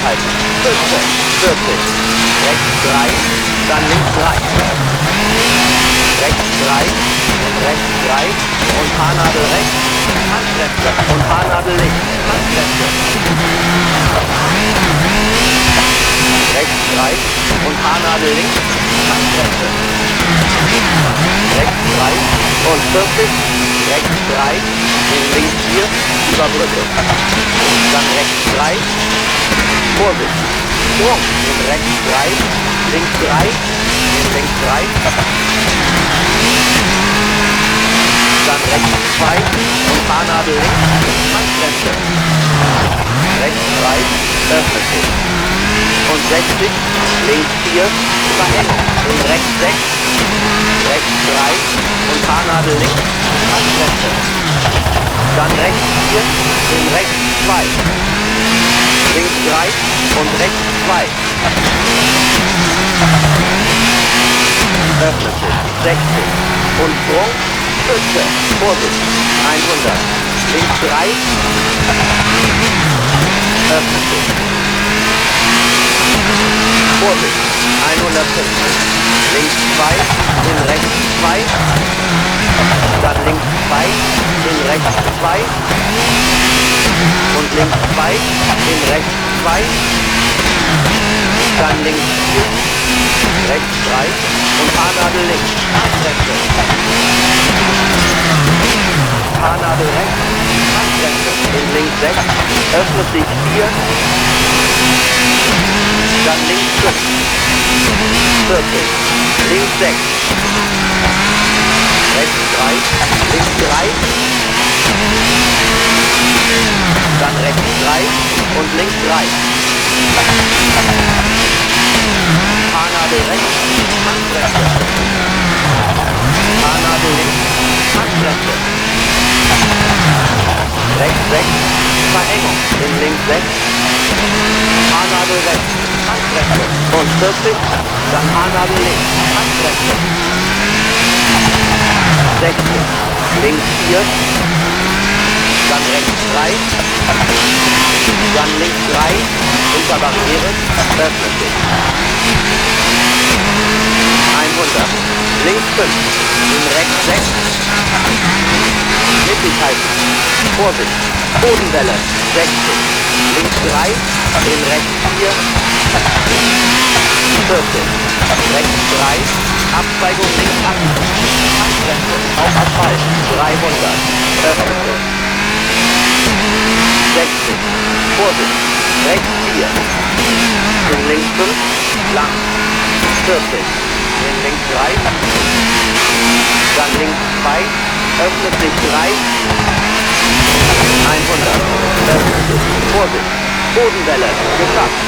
halten, 15, 40, rechts 3, dann links 3, rechts 3, und rechts 3 und Haarnadel rechts, Handbremse und Haarnadel links, Handbremse. Rechts 3 und Haarnadel links, Handbremse. Rechts 3 und 40, rechts 3, in links 4, über Brücke. Dann rechts 3, Vorsicht, Sprung, in rechts 3, links 3, in links 3, dann rechts 2 und Haarnadel links, Handbremse. Rechts 3, öffnet sich. Und 60, links 4, Verengung. In rechts 6, rechts 3 und Haarnadel links, Handbremse. Dann rechts 4, in rechts 2, links 3 und rechts 2. Öffnet sich, 60 und Sprung, Spitze, Vorsicht, 100, links 3, öffnet sich. Vorsicht, 150, links 2, in rechts 2, dann links 2, in rechts 2 und links 2, in rechts 2, dann links 4, rechts 3 und Haarnadel links, Handbremse. Haarnadel rechts, Handbremse, in links 6, öffnet sich 4, dann links 5, 40, links 6, rechts 3, links 3, dann rechts 3 und links 3. Haarnadel rechts, Handbremse. Haarnadel links, Handbremse. Rechts 6, Verengung, in links 6, Haarnadel rechts, Handbremse. Und 40, dann Haarnadel links, Handbremse. 60, links 4, dann rechts 3, dann links 3, unter Barriere, öffnet sich. 100, links 5, in rechts 6, mittig halten, Vorsicht, Bodenwelle, 60, links 3, in rechts 4, 40, rechts 3, Abzweigung links 8, Handbremse, auf Asphalt, 300, öffnet sich. 60, Vorsicht, rechts 4, in links 5, lang, 40, in links 3, dann links 2, öffnet sich 3, 100, öffnet sich, Vorsicht, Bodenwelle, geschafft.